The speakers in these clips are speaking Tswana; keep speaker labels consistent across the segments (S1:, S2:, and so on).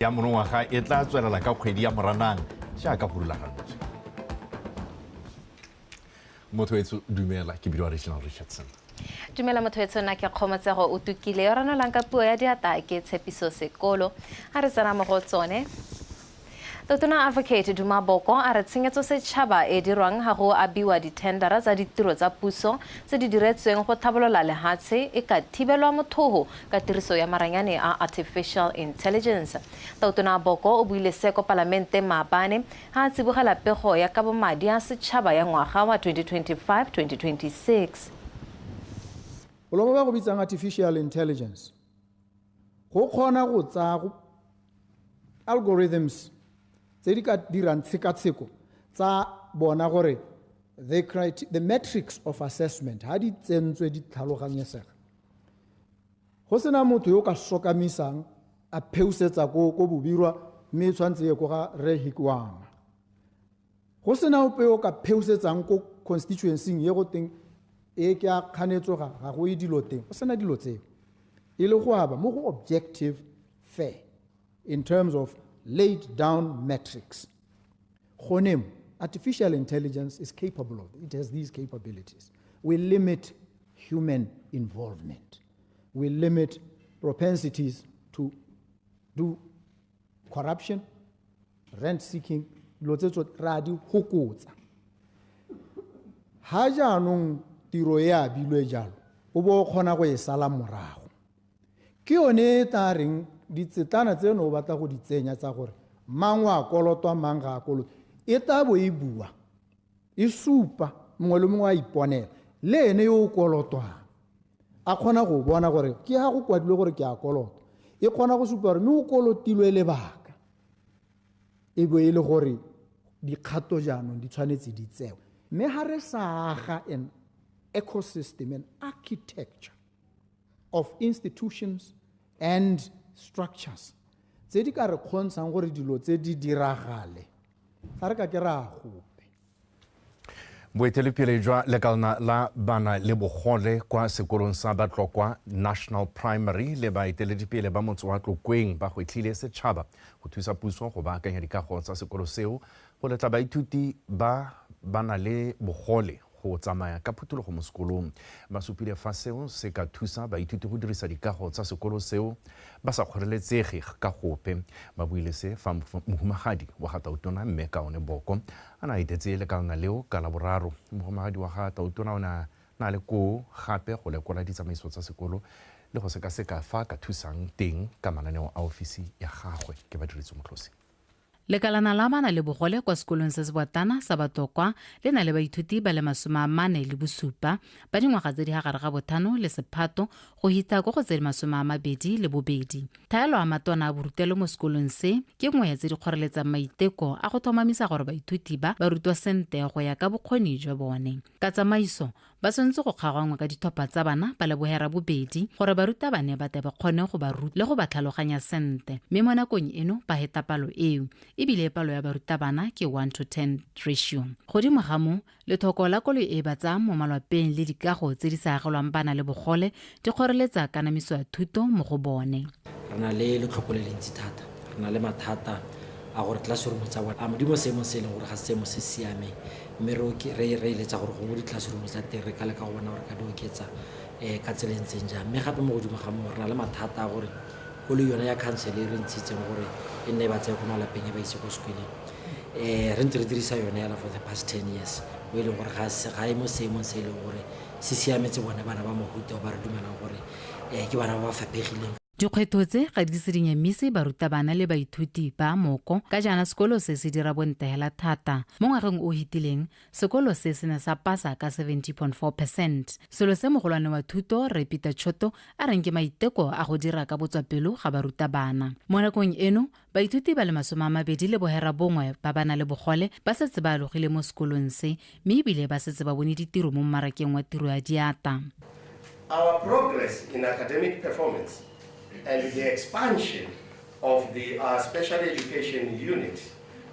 S1: Ya monongwaga e tla tswelela ka kgwedi ya Moranang jaaka go rulagantswe. Motho wetso, dumela, ke bidiwa Reginald Richardson.
S2: Dumela motho wetsho, nna ke Kgomotsego o tukile yo ranolang ka puo ya diata ke Tshepiso Sekolo. A re tsena mo go tsone. Totona Advocate Duma Boko a re tshenyetso setšhaba e dirwang ga go abiwa dithendara tsa ditiro tsa puso tse di diretsweng go tlhabolola lehatshe e ka thibelwa mothogo ka tiriso ya maranyane a artificial intelligence. Tautona Boko o buile se ko palamenteng maabane ha a tsibogela pego ya kabomadi a setšhaba ya ngwaga wa 2025-2026.
S3: Bolomo ba go bitsang artificial intelligence go kgona go tsaya algorithms tse di ka dirang tshekatsheko tsa bona gore the metrics of assessment ha di tsentswe di tlhaloganyesega, go sena motho yo o ka sokamisang a pheusetsa ko Bobirwa mme e tshwanetse ye ko ga re Hikuama, go sena ope yo o ka pheusetsang ko constituency ye go teng e ke a kganetso, ga go e dilo teng, go sena dilo tseo, e le go aba mo go objective, fair in terms of laid down metrics. Gone artificial intelligence is capable of it, has these capabilities. We limit human involvement, we limit propensities to do corruption, rent seeking, dilo tse tsotlhe re a di hokotsa. Ha jaanong tiro e abilwe jalo, o bo o kgona go e sala morago, ke yone e tla reng ditsetlana tseno o batla go di tsenya tsa gore mang o a kolotwa, mang ga a kolotwa, e tla bo e bua e supa, mongwe le mongwe a iponela, le ene yo o kolotwang a kgona go bona gore ke ga go kwadilwe gore ke a kolotwa. E kgona go supa gore mme o kolotilwe lebaka, e bo e le gore dikgato jaanong di tshwanetse di tsewe. Mme ga re sa aga an ecosystem, an architecture of institutions and structures tse di ka re kgontshang gore dilo tse di diragale, ga re ka ke ra gope.
S1: Boeteledipele jwa lekalana la bana le bogole kwa sekolong sa Batlokwa National Primary le baeteledipele ba motse wa Tlokweng ba gwetlhile setšhaba go thusa puso go baakanya dikago tsa sekolo seo go letla baithuti ba ba na le bogole go tsamaya ka phuthologo mo sekolong. Ba supile fa seo se ka thusa baithuti go dirisa dikago tsa sekolo seo ba sa kgoreletsege ka gope. Ba buile se fa mohumagadi wa ga Tautona, Mme Kaone Boko, a ne a etetse lekalana leo ka Laboraro. Mohumagadi wa ga Tautona o ne a na le koo gape go lekola ditsamaiso tsa sekolo le go sekaseka fa ka thusang teng ka mananeo a ofisi ya gagwe. Ke Badiritse Motlosi.
S4: Lekalana la bana le bogole kwa sekolong se se botana sa Batlokwa le na le baithuti ba le 47 ba dingwaga tse di gare ga 5 le sephato go hitha ko go tse di 22. Thaelo a matona a borutelo mo sekolong se ke nngwe ya tse di kgoreletsang maiteko a go tlhomamisa gore baithuti ba ba rutwa sente go ya ka bokgoni jwa bone. Ka tsamaiso, ba tshwanetse go kgaoganngwa ka ditlhopha tsa bana ba le 8 gore barutabane ba tle ba kgone go ba ruta le go ba tlhaloganya sente, mme mo nakong eno ba heta palo eo, ebile palo ya barutabana ke 1 to 10 ratio. Godimo ga moo, lethoko la koloi e ba tsayang mo malwapeng le dikago tse di sa agelwang bana le bogole di kgoreletsa kanamiso ya thuto mo go bone.
S5: Re na le letlhoko le lentsi thata, re na le mathata a gore classroom tsa bone a modimo seemo se e leng gore ga seemo se siameng, mme re eletsa gore gongwe di-classroom tsa teng re ka leka go bona gore ka di oketsa ka tsela e ntseng jang. Mme gape mo godimo ga moo, re na le mathata a gore koloi yone ya council e re ntshitseng gore e nne e ba tseye ko malapeng e ba ise ko sekoleng, re ntse re dirisa yone yala for the past 10 years, mo e leng gore ga e mo seemong se e leng gore se siametse bone bana ba mohuta ba re dumelang gore ke bana ba ba faphegileng.
S4: Dikgwetho tse ga di se di nyamise barutabana le baithuti ba moko ka jaana sekolo se se dira bonte hela thata. Mo ngwageng o hitileng, sekolo se se ne sa pasa ka 70.4%, selo se mogolwane wa thuto, Rre Peter Choto, a reng ke maiteko a go dira ka botswapelo ga barutabana. Mo nakong eno, baithuti ba le 29 ba ba na le bogole ba setse ba alogile mo sekolong se, mme ebile ba setse ba bone ditiro mo mmarakeng wa tiro ya diata.
S6: Our progress in academic performance and the expansion of the special education unit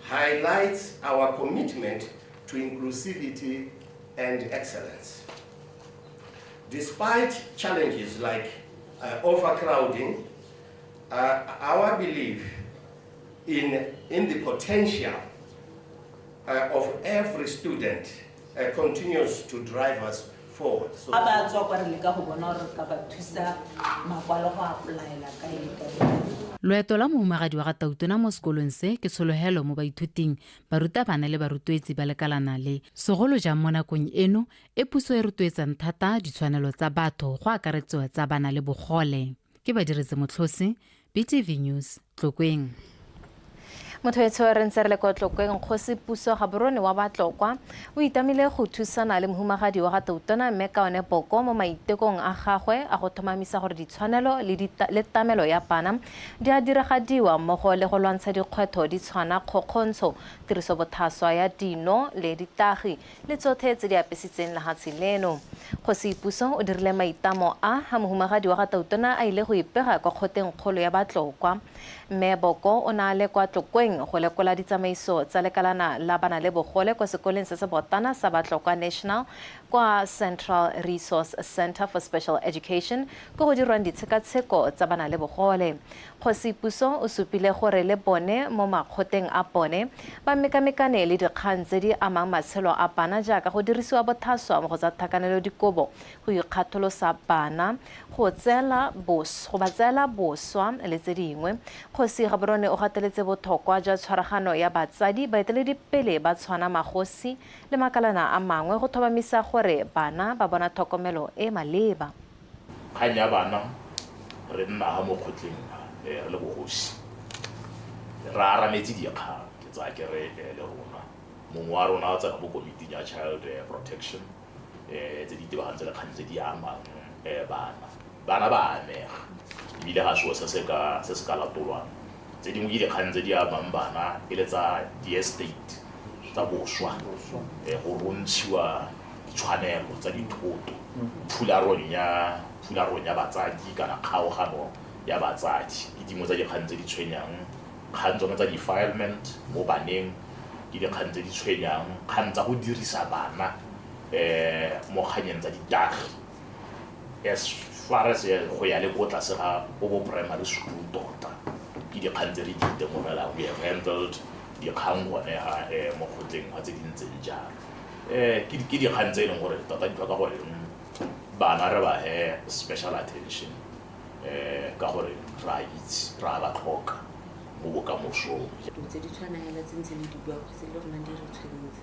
S6: highlights our commitment to inclusivity and excellence. Despite challenges like overcrowding, our belief in, in the potential uh, of every student uh, continues to drive us forward. So,
S7: Ga ba tswa kwa re leka go bona gore re ka ba thusa makwalo go applyela kae le kae.
S4: Loeto la mohumagadi wa ga Tautona mo sekolong se ke tshologelo mo baithuting, barutabana le barotloetsi ba lekalana le, segolo jang mo nakong eno e puso e rotloetsang thata ditshwanelo tsa batho go akaretsiwa tsa bana le bogole. Ke Badiretse Motlhosi, BTV News, Tlokweng.
S2: Motho etsho re ntse re le ko Tlokweng. Kgosi Puso Gaborone wa Batlokwa o itamile go thusana le mohumagadi wa ga Tautona Mme Kaone Boko mo maitekong a gagwe a go tlhomamisa gore ditshwanelo le tamelo ya bana di a diragadiwa mmogo le go lwantsha dikgwetlho di tshwana kgokgontsho, tirisobothaswa ya dino le ditagi le tsothe tse di apesitseng lehatshe leno. Kgosi Puso o dirile maitamo a ha mohumagadi wa ga Tautona a ile go ipega kwa kgoteng kgolo ya Batlokwa. Mme Boko o ne a le kwa Tlokweng go lekola ditsamaiso tsa lekalana la bana le bogole kwa sekoleng se se botana sa Batlokwa National kwa Central Resource Centre for Special Education ko go dirwang ditshekatsheko tsa bana le bogole. Kgosi Puso o supile gore le bone mo makgoteng a bone ba mekamekane le dikgang tse di amang matshelo a bana jaaka go dirisiwa bothaswa mo go tsa thakanelo dikobo, go ikgatholosa bana, go tseela go ba tseela boswa le tse dingwe. Kgosi Gaborone o gateletse botlhokwa jwa tshwaragano ya batsadi, baeteledipele ba tshwana magosi le makalana a mangwe go tlhomamisa gore bana ba bona tlhokomelo e maleba.
S8: Kgang ya bana, re nna ha mo kgotleng re le bogosi, re arametse dikgang. Ke tsaya ke re le rona mongwe wa rona o tsena mo komiting ya child protection tse di tebagantse le kgang tse di amang bana. Bana ba amega ebile ga seo se se ka latolwang. Tse dingwe ke dikgang tse di amang bana e le tsa di-estate, tsa boswa, go rontshiwa ditshwanelo tsa dithoto, phularong ya batsadi kana kgaogano ya batsadi ke dingwe tsa dikgang tse di tshwenyang. Kgang tsone tsa defilement mo baneng ke dikgang tse di tshwenyang. Kgang tsa go dirisa bana mo kganyeng tsa ditagi as far as go ya le ko tlase ga o bo primary school tota ke dikgang tse re di itemogelang. We have handled dikgang gone ha mo kgotleng ga tse di ntseng jalo. Ke dikgang tse e leng gore tota di tlhoka gore bana re ba he special attention ka gore re a itse re a ba tlhoka mo bokamosong.
S9: Dilo tse di tshwana hela tse ntse le di bua kgotsa le rona di re tshwentse.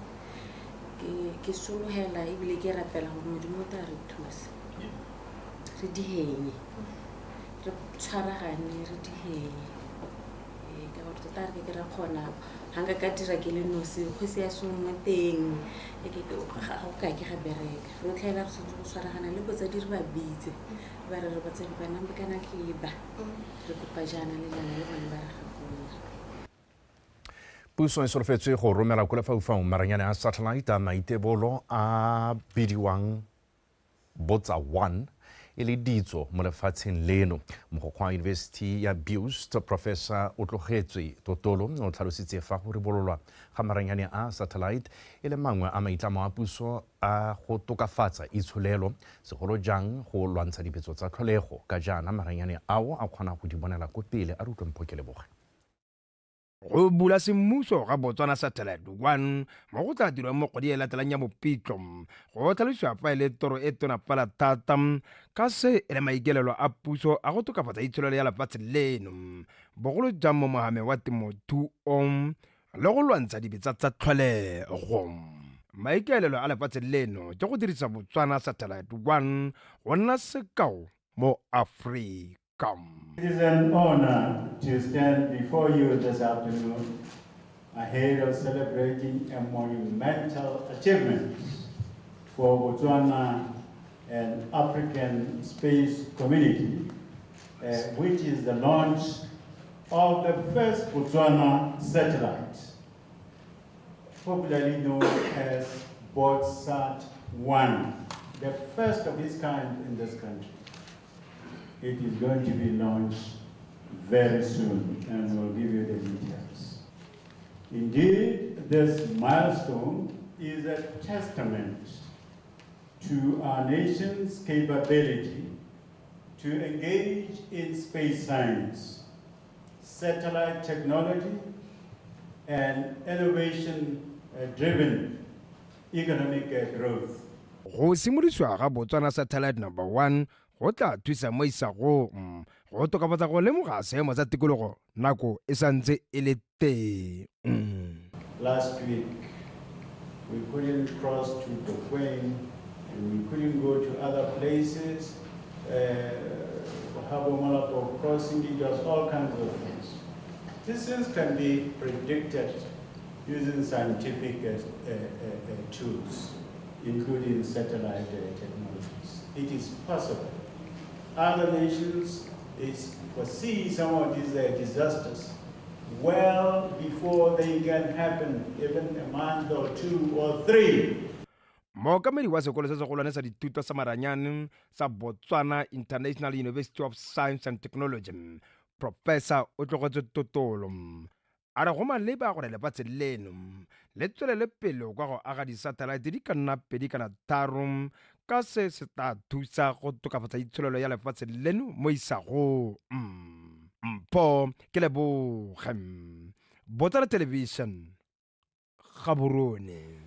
S9: Ke sologela ebile ke rapela gore Modimo o tla re thusa, re dihenye, re tshwaragane, re dihenye ka gore tota re ke ra kgona. Ga nka ka dira ke le nosi, kgosi ya seng mo teng, ga go ka ke ga bereka. Rotlhe hela re tshwanetse go tshwaragana le botsadi, re ba bitse, ba re re batsadi bana kana ke ba re kopa jaana le jaana, le bone ba re gakolola.
S1: Puso e solofetswe go romela ko lefaufaung maranyane a satellite a maitebolo a bidiwang Botsa 1 e le ditso mo lefatsheng leno. Mogokgo wa Yunibesithi ya BIUST, Professor Otlogetswe Totolo, o tlhalositse fa go ribololwa ga maranyane a satellite e le mangwe a maitlamo a puso a go tokafatsa itsholelo, segolo jang go lwantsha dibetso tsa tlholego, ka jaana maranyane ao a kgona go di bonela ko pele. A re utlwe Mpho Keleboge.
S10: Go bula semmuso ga Botswana Satellite 1 mo go tla dirwang mo kgwedi e latelang ya Mopitlo go tlhalosiwa fa e le toro e tona fela thata, ka se e le maikaelelo a puso a go tokafatsa itsholelo ya lefatshe leno, bogolo jang mo mohameng wa temothuo le go lwantsha dibetsa tsa tlholego. Maikaelelo a lefatshe leno ke go dirisa Botswana Satellite 1 go nna sekao mo Afrika.
S11: It is an honor to stand before you this afternoon ahead of celebrating a monumental achievement for Botswana and African space community, which is the launch of the first Botswana satellite, popularly known as BOTSAT 1, the first of its kind in this country. It is going to be launched very soon, and we'll give you the details. Indeed, this milestone is a testament to our nation's capability to engage in space science, satellite technology and innovation-driven economic growth.
S10: Go simolodisiwa ga Botswana Satellite Number One go tla thusa mo isagong go tokafatsa go lemoga seemo sa tikologo nako e santse e le teng.
S11: Last week, we couldn't cross to Tlokweng and we couldn't go to other places. Habomolapo crossing, it was all kinds of things. These things can be predicted using scientific tools, including satellite technologies. It is possible. Other nations foresee some of these disasters well before they can happen, even a month or two or three.
S10: Mookamedi wa sekolo se segolwane sa dithuto sa maranyane sa Botswana International University of Science and Technology, Professor Otlogetse Totolo, a re go maleba gore lefatshe leno le tswelele pele kwa go aga disatellite di ka nna 2 kana 3, ka se se tla thusa go tokafatsa itsholelo ya lefatshe leno mo isagong. Mpho ke leboge, Botswana Television, Gaborone.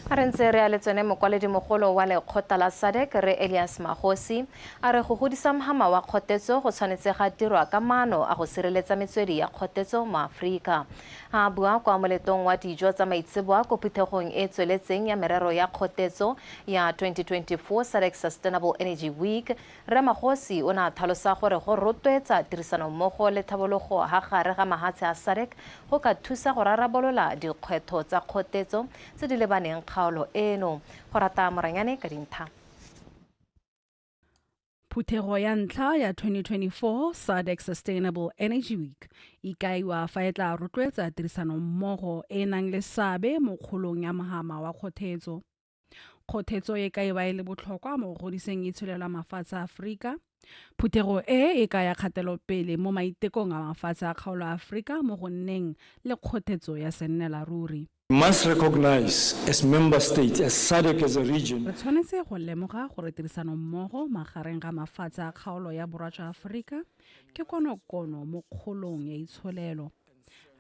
S2: A re ntse re ya le tsone, mokwaledi-mogolo wa lekgotla la SADC re Elias Magosi a re go godisa mhama wa kgotetso go tshwanetse ga dirwa ka maano a go sireletsa metswedi ya kgotetso mo Aforika. A bua kwa moletong wa dijo tsa maitseboa ko phuthegong e tsweletseng ya merero ya kgotetso ya 2024 SADC Sustainable Energy Week, Rre Magosi o ne a tlhalosa gore go rotloetsa tirisanommogo le tlhabologo ha gare ga mahatshe a SADC go ka thusa go rarabolola dikgwetlho tsa kgotetso tse di lebaneng kgaolo eno. Go rata Moranyane ka dintlha.
S12: Phuthego ya ntlha ya 2024 SADC Sustainable Energy Week e kaiwa fa e tla rotloetsa tirisanommogo e e nang le seabe mo kgolong ya mohama wa kgothetso. Kgothetso e kaiwa e le botlhokwa mo go godiseng itsholelo ya mafatshe a Aforika. Phuthego e e kaya kgatelopele mo maitekong a mafatshe a kgaolo a Aforika mo go nneng le kgothetso ya sennelaruri.
S13: We must recognize as member states, as SADC as a region.
S12: Re tshwanetse go lemoga gore tirisanommogo magareng ga mafatshe a kgaolo ya borwa jwa Aforika ke konokono mo kgolong ya itsholelo.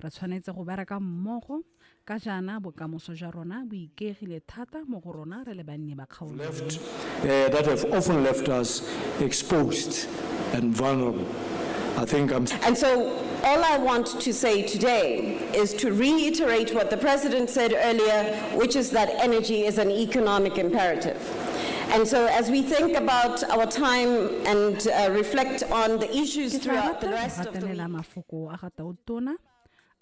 S12: Re tshwanetse go bereka mmogo ka jaana bokamoso jwa rona bo ikaegile thata mo go rona re le banni ba kgaolo.
S13: Left, that have often left us exposed and vulnerable. I think I'm
S14: And so all I want to say today is to reiterate what the President said earlier, which is that energy is an economic imperative. And so as we think about our time and reflect on the issues
S12: Ke tla
S14: throughout the
S12: rata
S14: rest
S12: go
S14: of the week.
S12: gatelela mafoko a ga Tautona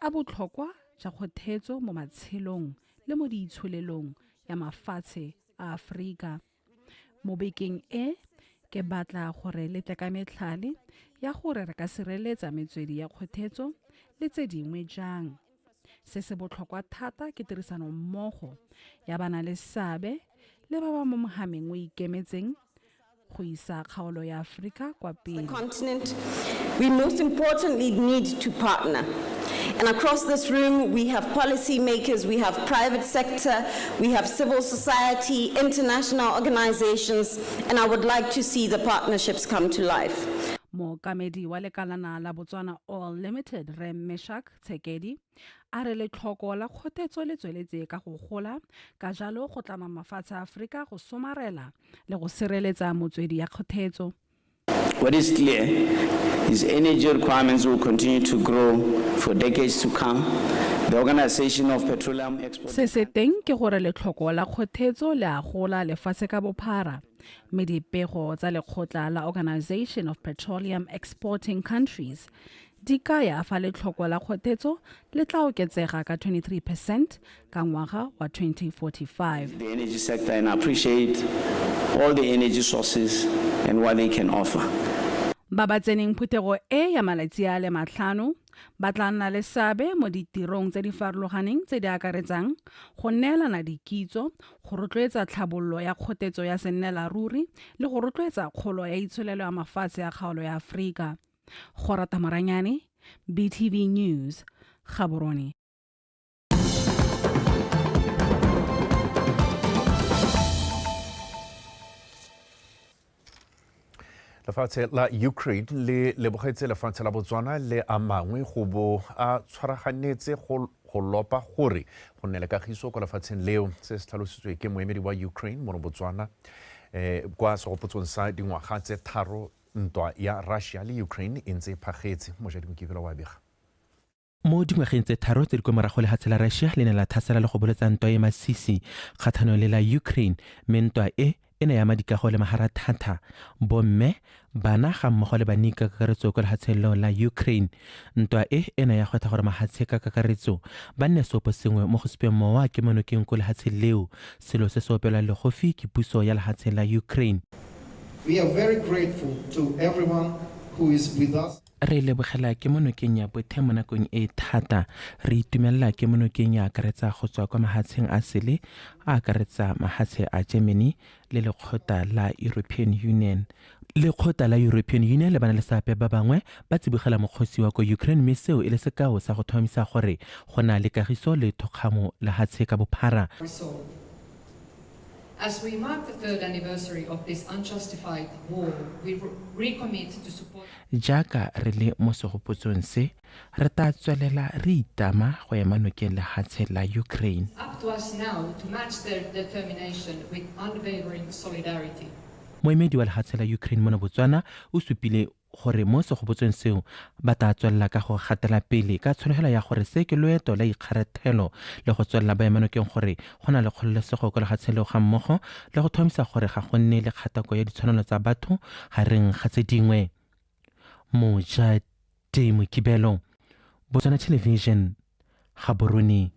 S12: a botlhokwa jwa kgothetso mo matshelong le mo diitsholelong ya mafatshe a Aforika. Mo bekeng e, ke batla gore le tle ka metlhale ya gore re ka sireletsa metswedi ya kgothetso le tse dingwe jang. Se se botlhokwa thata ke tirisanommogo ya ba na le seabe le ba ba mo mohameng o ikemetseng go isa kgaolo ya Aforika kwa pele.
S14: Continent, we most importantly need to partner. And across this room, we have policymakers, we have private sector, we have civil society, international organizations, and I would like to see the partnerships come to life.
S12: Mookamedi wa lekalana la Botswana Oil Limited, Rre Meshak Tshekedi, a re letlhoko la kgothetso le tsweletse ka go gola, ka jalo go tlama mafatshe a Aforika go somarela le go sireletsa motswedi ya kgothetso.
S15: What is clear is energy requirements will continue to grow for decades to come. The Organization of Petroleum Export
S12: Se se teng ke gore letlhoko la kgothetso le a gola lefatshe ka bophara, mme dipego tsa lekgotla la Organization of Petroleum Exporting Countries di kaya fa letlhoko la kgothetso le tla oketsega ka 23% ka ngwaga wa 2045.
S15: The energy sector and appreciate all the energy sources and what they can offer.
S12: Ba ba tseneng phuthego e ya malatsi a le 5 ba tla nna le seabe mo ditirong tse di farologaneng tse di akaretsang go neelana dikitso, go rotloetsa tlhabololo ya kgothetso ya sennelaruri le go rotloetsa kgolo ya itsholelo ya mafatshe a kgaolo ya Aforika. Go rata Moranyane, BTV News, Gaborone.
S1: Lefatshe la Ukraine le lebogetse lefatshe la Botswana le a mangwe go bo a tshwaraganetse go go lopa gore go nne le kagiso kwa lefatsheng leo. Se se tlhalositswe ke moemedi wa Ukraine mono Botswana kwa segopotsong sa dingwaga tse 3 ntwa ya Russia le Ukraine e ntse e phagetse. Mojadi Mokibelo wa bega.
S16: Mo dingwageng tse 3 tse di kwa morago, lehatshe la Russia le ne la thasela le go bolotsa ntwa e masisi kgatlhanong le la Ukraine, mme ntwa e e ne ya ama dikago le maharathata, bomme, bana ga mmogo le banni ka kakaretso kwa lehatsheng leo la Ukraine. Ntwa e e ne ya gwetlha gore mahatshe ka kakaretso ba nne seopo sengwe mo go supeng mowa ke monokeng ko lehatsheng leo, selo se se opelwang legofi ke puso ya lehatshe la Ukraine.
S17: We are very grateful to everyone who is with us.
S16: Re lebogela kemonokeng ya bothe mo nakong e e thata. Re itumelela kemonokeng ya akaretsa go tswa kwa mahatsheng a sele a akaretsa mahatshe a Germany le lekgotla la European Union. Lekgotla la European Union le bana le seape ba bangwe ba tsibogela mokgosi wa ko Ukraine, mme seo e le sekao sa go tlhomamisa gore go na le kagiso le thokgamo lehatshe ka bophara.
S18: As we mark the third anniversary of this unjustified war, we recommit to support.
S16: Jaaka re le mo segopotsong se, re tla tswelela re itama go ema nokeng lehatshe la Ukraine.
S18: Up to us now to match their determination with unwavering solidarity.
S16: Moemedi wa lehatshe la Ukraine mono Botswana o supile gore mo segopotsong seo ba tla tswelela ka go gatela pele ka tsholofelo ya gore se ke loeto la ikgarathelo le go tswelela ba ema nokeng gore go na le kgololesego kwa lefatsheng leo ga mmogo le go tlhomamisa gore ga go nne le kgatako ya ditshwanelo tsa batho gareng ga tse dingwe. Mojate Mokibelo, Botswana Television, Gaborone.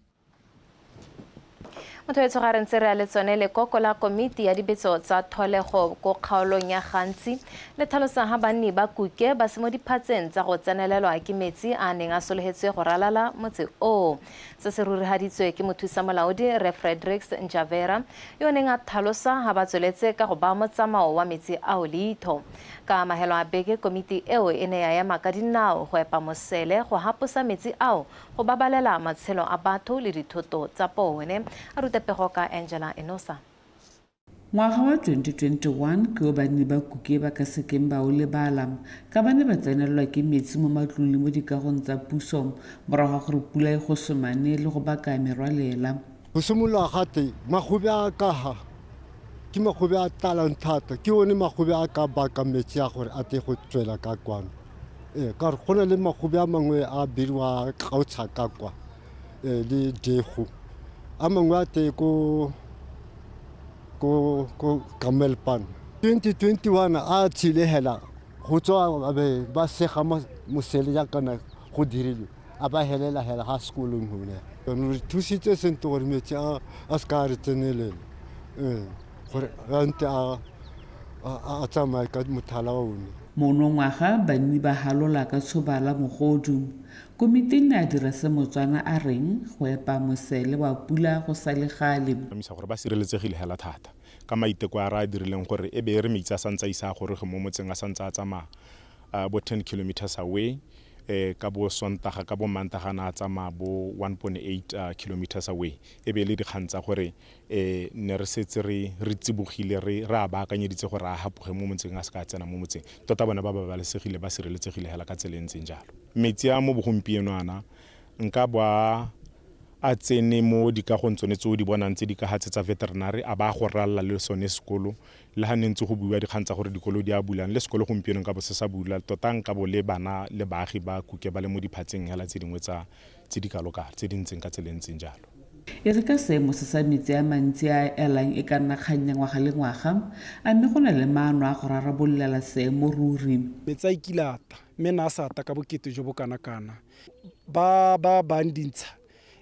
S2: Motho e tshoga re ntse re ya le tsone, lekoko la komiti ya dibetso tsa tholego ko kgaolong ya Gantsi le tlhalosa ha banni ba Kuke ba se mo diphatseng tsa go tsenelelwa ke metsi a neng a sologetswe go ralala motse oo. Se se rurihaditswe ke mothusa molaodi Rre Fredericks Njavera yo o neng a tlhalosa ha ba tsweletse ka go ba motsamao wa metsi ao leitho. Ka mahelo a beke komiti eo e ne ya ema ka dinao go epa mosele go haposa metsi ao go babalela matshelo a batho le dithoto tsa bone. A rute pego ka Angela Enosa.
S19: Ngwaga wa 2021 ke o banni ba Kuke ba ka sekeng ba o lebala, ka ba ne ba tsenelelwa ke metsi mo matlong le mo dikagong tsa puso morago ga gore pula e gosomane le go baka merwalela.
S20: Go simolola gate magobe a ka ha ke magobe a tlalang thata, ke one magobe a ka bakang metsi a gore a tle go tswela ka kwano. Ka gore go na le magobe a mangwe a bidiwa kgaotsha ka kwa, le dego, a mangwe a te ko Kamelpan. 2021 a tshile hela go tswa be ba sega mosele jaaka go dirilwe, a ba helela hela ga sekolong gone. Re thusitse sentle gore metsi a se ka re tsenelela, gore a ntse a tsamaye ka mothala wa one.
S19: Monongwaga banni ba halola ka tshoba la mogodu. Komiti e ne a dira se Motswana a reng go epa mosele wa pula go sa le gale.
S21: Misa gore ba sireletsegile hela thata ka maiteko a re a dirileng gore e be e re metsi a santse a isa a goroge mo motseng a santse a tsamaya bo 10 kilometers away, ka bo Sontaga ka bo Mantaga na a tsamaya bo 1.8 kilometers away, e be e le dikgang tsa gore ne re setse re tsibogile re a baakanyeditse gore a hapoge mo motseng a se ka tsena mo motseng. Tota bone ba babalesegile ba sireletsegile hela ka tsela e ntseng jalo. Metsi a mo bogompieno ana nka bo a tsene mo dikagong tsone tse o di bonang tse di ka ga tse tsa veterinary, a ba go ralla le sone sekolo, le ga ne ntse go buiwa dikgang tsa gore dikolo di a bulang, le sekolo gompieno nka bo se sa bula, tota nka bo le bana le baagi ba Kuke ba le mo diphatseng hela tse dingwe tsa tse di kalokalo tse di ntseng ka tsela e ntseng jalo.
S19: E re ka seemo se sa metsi a mantsi a elang e ka nna kgang ya ngwaga le ngwaga, a mme go na le maano a go rarabololela seemo ruri.
S22: Metsi a ikile ata, mme na a sa ata ka bokete jo bo kana-kana. Ba ba bang dintsha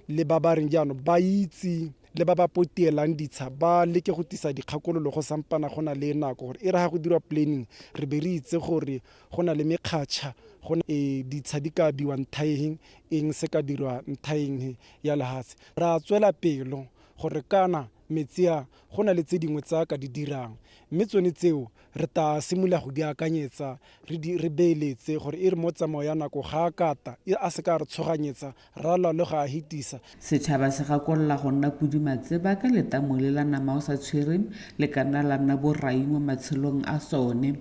S22: le ba ba reng jaanong ba itse le ba ba potielang ditsha ba leke go tisa dikgakololo go sampana go na le nako gore e re ga go dirwa planning re be re itse gore go na le mekgatšha, go na ditsha di ka biwa nthaeng eng se ka dirwa nthaeng ya lehatshe. Ra tswela pelo gore kana metsi a go na le tse dingwe tsa ka di dirang, mme tsone tseo re ta simolola go di akanyetsa re beeletse gore e re mo tsamao ya nako ga a kata a se ka re tshoganyetsa ra lwa le go a hetisa.
S19: Setšhaba se gakolola go nna pudimatseba ka letamo le la nama o sa tshwere le ka nna la nna borai mo matshelong a sone.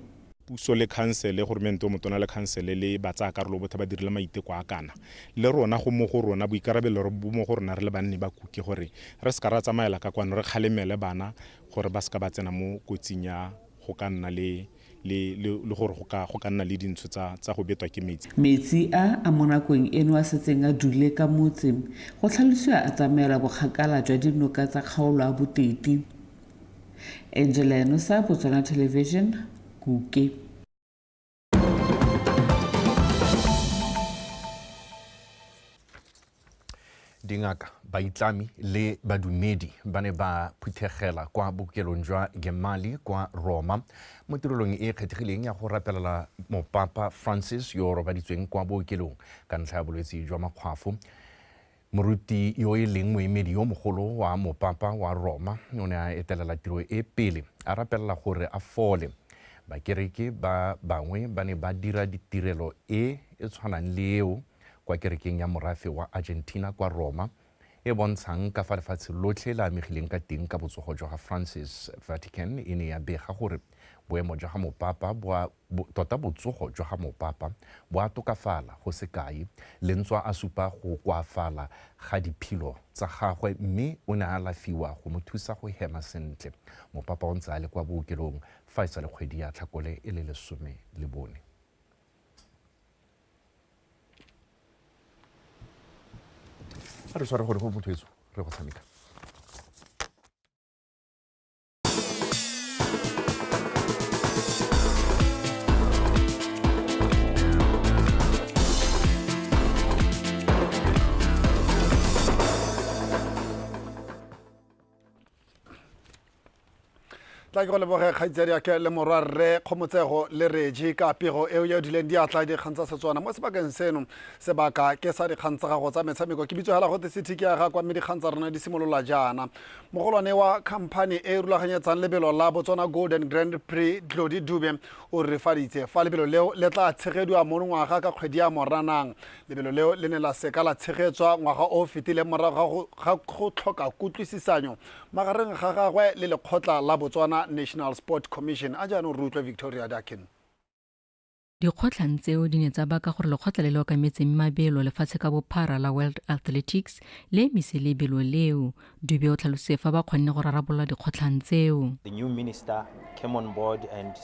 S21: Puso le khansele, goromente o motona le khansele le batsaya karolo bothe ba dirile maiteko a kana. Le rona go mo go rona, boikarabelo bo mo go rona re le banni ba Kuke gore re seka ra tsamaela ka kwano, re kgalemele bana gore ba seka ba tsena mo kotsing ya go ka nna le le le le gore go ka go ka nna le dintsho tsa tsa go betwa ke metsi.
S19: Metsi a a mo nakong eno a setseng a dule ka motse, go tlhalosiwa a tsamaela bokgakala jwa dinoka tsa kgaolo a Boteti. Angela Enosa, Botswana Television, Kuke.
S1: Dingaka, baitlami le badumedi ba ne ba phuthegela kwa bookelong jwa Gemelli kwa Roma mo tirelong e e kgethegileng ya go rapelela Mopapa Francis yo o robaditsweng kwa bookelong ka ntlha ya bolwetse jwa makgwafo. Moruti yo e leng moemedi yo mogolo wa mopapa wa Roma o ne a etelela tiro e pele a rapelela gore a fole. Bakereke ba bangwe ba ne ba dira ditirelo e e tshwanang le eo kwa kerekeng ya morafe wa Argentina kwa Roma, e bontshang ka fa lefatshe lotlhe le amegileng ka teng ka botsogo jwa ga Francis. Vatican e ne ya bega gore boemo jwa ga mopapa bo a tota botsogo jwa ga mopapa bo a tokafala go sekae, le ntswa a supa go koafala ga diphilo tsa gagwe mme o ne a alafiwa go mo thusa go hema sentle. Mopapa o ntse a le kwa bookelong fa e sale kgwedi ya Tlhakole e le 14. A re tshware gore go motho etso re go tshameka.
S3: Tla ke go leboge kgaitsadi ake le morwa rre Kgomotsego le Reji ka pego eo ya dileng diatla dikgang tsa Setswana mo sebakeng seno. Sebaka ke sa dikgang tsa gago tsa metshameko. Ke bitso hela gote city ke ya ga kwa, mme dikgang tsa rona di simolola jaana. Mogolwane wa khamphani e e rulaganyetsang lebelo la Botswana Golden Grand Prix, Glody Dube, o rurifaditse fa lebelo leo le tla tshegediwa monongwaga ka kgwedi ya Moranang. Lebelo leo le ne la seka la tshegetswa ngwaga o o fetileng morago ga go tlhoka kutlwisisanyo magareng ga gagwe le lekgotla la Botswana National Sport Commission. A jaanong re utlwe Victoria Dakin.
S5: Dikgotlhang tseo di ne tsa baka gore lekgotla le le okametseng mabelo lefatshe ka bophara la World Athletics le emise lebelo leo. Dube o tlhalositse fa ba kgonne go rarabolola dikgotlhang tseo.
S23: The new minister came on board and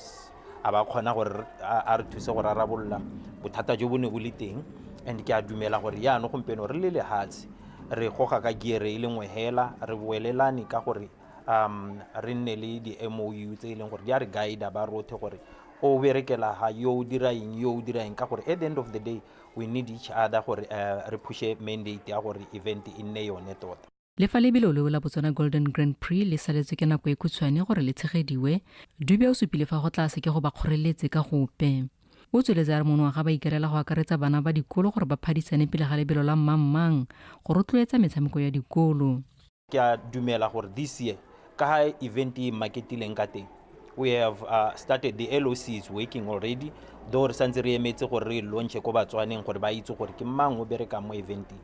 S23: a ba kgona gore a re thuse go rarabolola bothata jo bo ne bo le teng, and ke a dumela gore jaanong gompieno re le lehatshe re goga ka gear e le nngwe hela, re boelelane ka gore re nne le di-MOU tse e leng gore di a re guide ba rothe gore o berekela ha yo o dira eng, yo o dira eng, ka gore at the end of the day we need each other gore re pushe mandate ya gore event e nne yone tota.
S5: Le fa lebelo leo la Botswana Golden Grand Prix le saletswe ke nako e khutshwane gore le tshegediwe, Dube o supile fa go tla seke go ba kgoreletse ka gope. O tsweletse a re monongwaga ba ikaelela go akaretsa bana ba dikolo gore ba phadisane pele ga lebelo la mmangmang go rotloetsa metshameko ya dikolo.
S23: Ke a dumela gore this year ka ha event e marketileng ka teng, we have started, the LOC is working already, though re santse re emetse gore re launche ko Batswaneng gore ba itse gore ke mang o berekang mo eventing.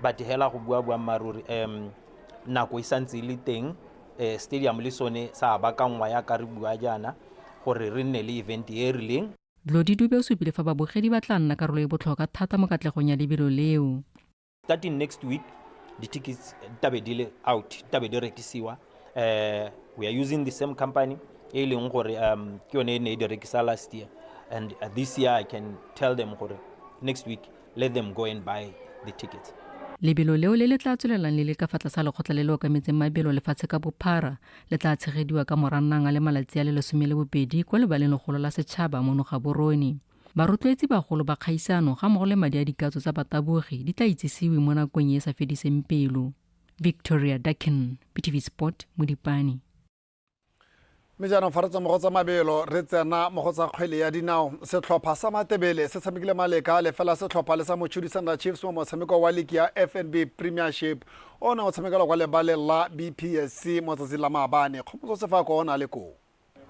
S23: But hela go bua boammaaruri, nako e santse e le teng, stadium le sone sa baakangwa yaka re bua jaana gore re nne le event e e rileng.
S5: Glody Dube o supile fa babogedi ba tla nna karolo e botlhokwa thata mo katlegong ya lebelo leo.
S23: Starting next week, di-tickets di tlabe di le out, di tlabe di rekisiwa. We are using the same company e leng gore ke yone e ne e di rekisa last year, and this year I can tell them gore next week let them go and buy the tickets.
S5: Lebelo leo le le tla tswelelang le le ka fa tlase ga lekgotla le le okametseng mabelo lefatshe ka bophara le tla tshegediwa ka Moranang a le malatsi a le 12 kwa lebaleng legolo la setšhaba mono Gaborone. Barotloetsi bagolo ba kgaisano ga mmogo le madi a dikatso tsa batabogi di tla itsisiwe mo nakong e e sa fediseng pelo. Victoria Dakin, BTV Sport, Modipane.
S3: Mme jaanong fa re tswa mo go tsa mabelo re tsena mo go tsa kgwele ya dinao. Setlhopha sa Matebele se tshamekile maleka lefela setlhopha le sa Mochudi Sandra Chiefs mo motshameko wa liki ya FNB Premiership o ne o tshamekelwa kwa lebaleng la BPSC mo tsatsing la maabane. Kgomotso Sefako o ne a le koo.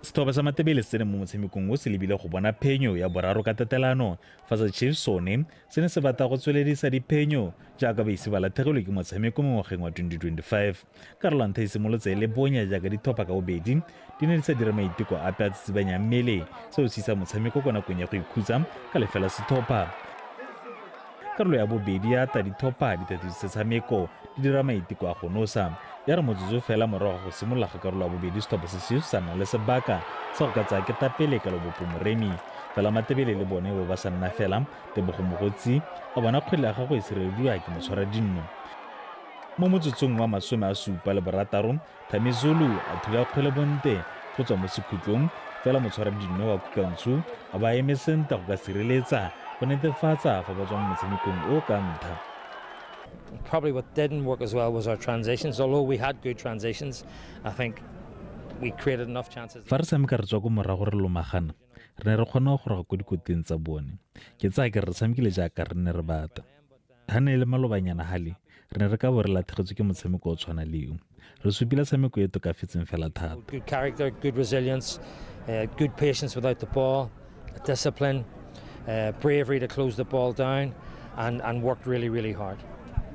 S4: Setlhopha sa Matebele se tsene mo motshamekong o se lebile go bona phenyo ya boraro ka tatelano, fa sa Chiefs sone se ne se batla go tsweledisa diphenyo jaaka ba ise ba latlhegelwe ke motshameko mo ngwageng wa 2025. Karolo ya ntlha e simolotse e le bonya jaaka ditlhopha ka bobedi di ne di sa dire maiteko ape a tsitsibanyang mmele, seo se isa motshameko kwa nakong ya go ikhutsa ka lefela setlhopha. Karolo ya bobedi ya ta ditlhopha di thatisitse tshameko di dira maiteko a go nosa. Ya re motsotso fela morago ga go simolola ga karolo ya bobedi setlhopha se Chiefs sa nna le sebaka sa go ka tsaya ketapele ka Lobopo Moremi. Fela Matebele le bone bo ba sa nna fela, Tebogo Mogotsi a bona kgwele ya gagwe e sirelediwa ke motshwaradinno. Mo motsotsong wa 76, Thami Zulu a thula kgwele bonte go tswa mo sekhutlong, fela motshwaradinno wa Kukantshu a ba eme sentle go ka sireletsa go netefatsa fa ba tswa mo motshamekong o ka ntha.
S6: Probably what didn't work as well was our transitions. Although we had good transitions, I think we created enough chances.
S4: Fa re tshameka re tswa ko morago re lomagana, re ne re kgona go goroga ko dikoteng tsa bone. Ke tsaya ke re re tshamekile jaaka re ne re batla. Ha ne e le malobanyana hale, re ne re ka bo re latlhegetswe ke motshameko o tshwana le o. Re supile tshameko e tokafetseng fela thata.
S6: Good character, good resilience, good patience without the ball, discipline, bravery to close the ball down, and, and worked really, really hard.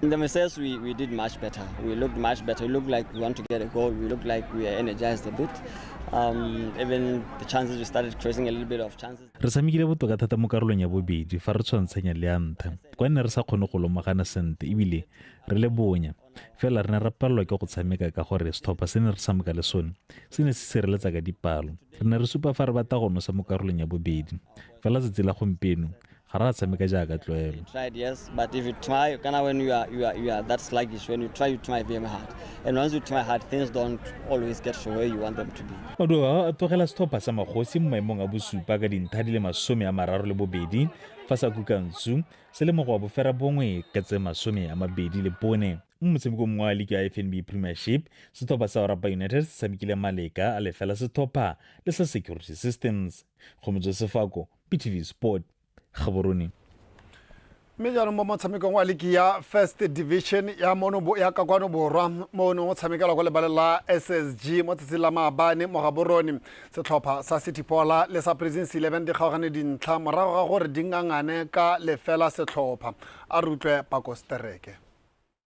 S7: In the mistakes, we, we did much better. We looked much better. We looked like we want to get a goal. We looked like we are energized a bit. Even the chances, we started creating a little bit of chances.
S4: Re tshamekile botoka thata mo karolong ya bobedi fa re tshwantshanya le ya ntlha, kwa nne re sa kgone go lomagana sentle ebile re le bonya. Fela re ne ra palelwa ke go tshameka ka gore setlhopha se ne re tshameka le sone se ne se sireletsa ka dipalo. Re ne re supa fa re batla go nosa mo karolong ya bobedi, fela tsatsi la gompieno ga re a tshameka jaaka tlwaelo.
S7: Tried, yes, but if you try, kind of when you are, you are, you are that sluggish, when you try, you try very hard. And once you try hard, things don't always get to where you want them to be.
S4: Maduo a a tlogela setlhopha sa Magosi mo maemong a bosupa ka dintlha di le 32 fa sa Kukantshu se le mo go wa boferabongwe ka tse 24. Mo motshamekong mongwe wa liki ya FNB Premiership, setlhopha sa Orapa United se tshamekile maleka a lefela setlhopha le sa Security Systems. Kgomotso Sefako, BTV Sport, Gaborone.
S3: Mme jaanong mo motshamekong wa liki ya First Division ya mono ya ka kwano borwa mo o neng o tshamekelwa kwa lebaleng la SSG mo tsatsing la maabane mo Gaborone, setlhopha sa City Pola le sa Prisons 11 di kgaogane dintlha morago ga gore di ngangane ka lefela setlhopha. A re utlwe Pako Stereke.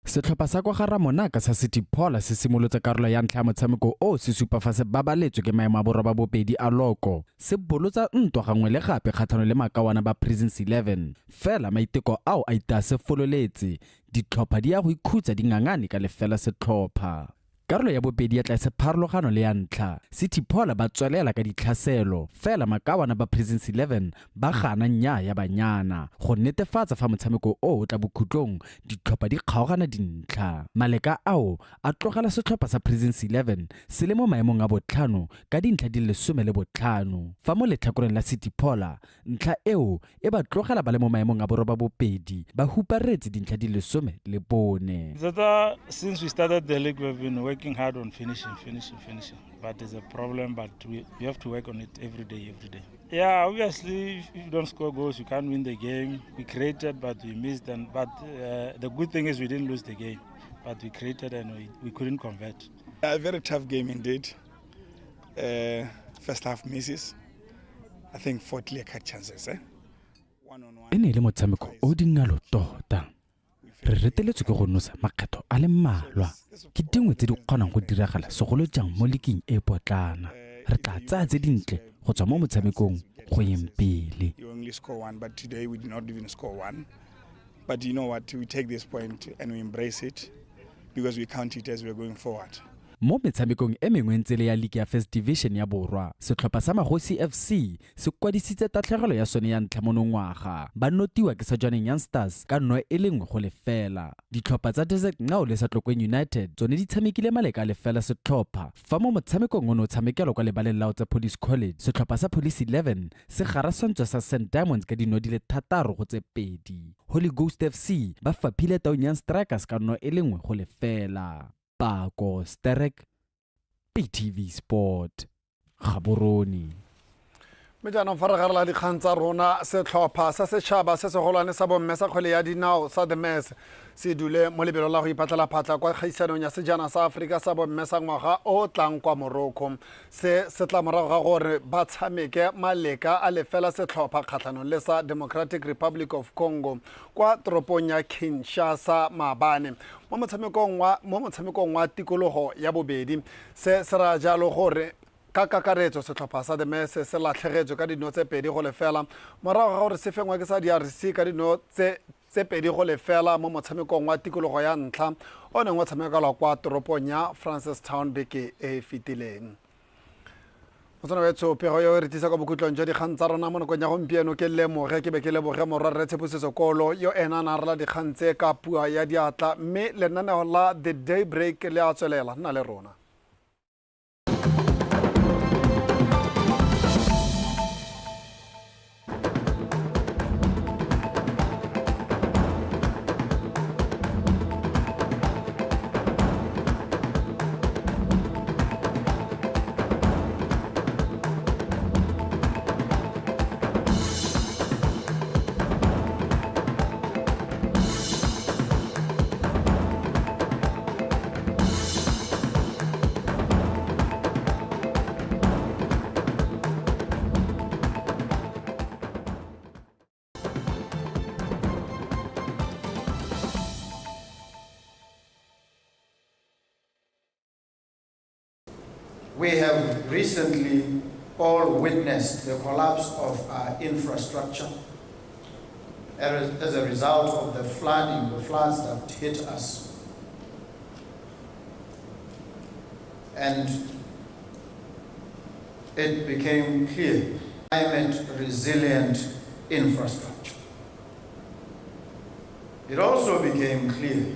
S24: Setlhopha sa kwa ga Ramonaka sa City Pola se simolotse karolo ya ntlha ya motshameko o se supa fa se babaletswe ke maemo a borobabobedi a loko, se bolotsa ntwa gangwe le gape kgatlhanong le makawana ba Prisons 11. Fela maiteko ao a itaya se fololetse, ditlhopha di ya go ikhutsa di ngangane ka lefela setlhopha. Karolo ya bobedi ya tla e se pharologano le ya ntlha. City Pola ba tswelela ka ditlhaselo, fela makawana ba Prisons 11 ba gana nnyaa ya banyana. Go netefatsa fa motshameko o o tla bokhutlong, ditlhopha di kgaogana dintlha. Maleka ao a tlogela setlhopha sa Prisons 11 se le mo maemong a botlhano ka dintlha di le 15, fa mo letlhakoreng la City Pola ntlha eo e ba tlogela ba le mo maemong a borobabobedi ba huparetse dintlha di le 14.
S25: Tota, since we started the league, we've been working hard on finishing, finishing, finishing. But there's a problem, but we, we have to work on it every day, every day. Yeah, obviously, if you don't score goals, you can't win the game. We created, but we missed. And but the good thing is we didn't lose the game, but we created and we, we couldn't convert.
S26: A very tough game indeed. First half misses. I think four clear cut chances. Eh?
S24: E ne e le motshameko o dingalo tota. Re reteletswe ke go nosa makgetho a le mmalwa. Ke dingwe tse di kgonang go diragala segolo jang mo liking e potlana. Re tla tsaya tse dintle go tswa mo motshamekong go yeng pele.
S26: You only score one, but today we did not even score one. But you know what? We take this point and we embrace it because we count it as we're going forward.
S24: Mo metshamekong e mengwe ntse le ya liki ya First Division ya Borwa, setlhopha sa Magosi FC se kwadisitse tatlhegelo ya sone ya ntlha monongwaga, ba notiwa ke sa Jwaneng Young Stars ka 1 go 0. Ditlhopha tsa Desert Ngao le sa Tlokweng United tsone di tshamekile maleka a 0 setlhopha, fa mo motshamekong o ne o tshamekelwa kwa lebaleng la Otse Police College, setlhopha sa Police 11 se garasantswe sa St Diamonds ka dino di le 6 go tse 2. Holy Ghost FC ba faphile Taung Young Strikers ka 1 go 0. Pako Sterek, BTV Sport, Gaborone.
S3: Mme jaanong fa re garela dikgang tsa rona, setlhopha sa setšhaba se segolwane sa bomme sa kgwele ya dinao sa The Mess se dule mo lebelong la go ipatlela phatla kwa kgaisanong ya sejana sa Aforika sa bomme sa ngwaga o o tlang kwa Morocco. Se se tla morago ga gore ba tshameke maleka a lefela setlhopha kgatlhanong le sa Democratic Republic of Congo kwa toropong ya Kinshasa maabane mo motshamekong wa tikologo ya bobedi. Se se raya jalo gore Ka kakaretso, setlhopha sa The Mess se latlhegetswe ka dino tse 2-0 morago ga gore se fengwe ke sa DRC ka dino tse 2-0 mo motshamekong wa tikologo ya ntlha o neng o tshamekelwa kwa toropong ya Francistown beke e e fetileng. Motswana wetsho, pego eo e re tlisa kwa bokhutlong jwa dikgang tsa rona mo nakong ya gompieno. Ke lemoge ke be ke leboge morwarre Tshepo Sekolo yo ena a ne a rala dikgang tse ka puo ya diatla, mme lenaneo la The Daybreak le a tswelela. Nna le rona.
S8: We have recently all witnessed the collapse of our infrastructure as a result of the flooding, the floods that hit us. And it became clear, climate resilient infrastructure. It also became clear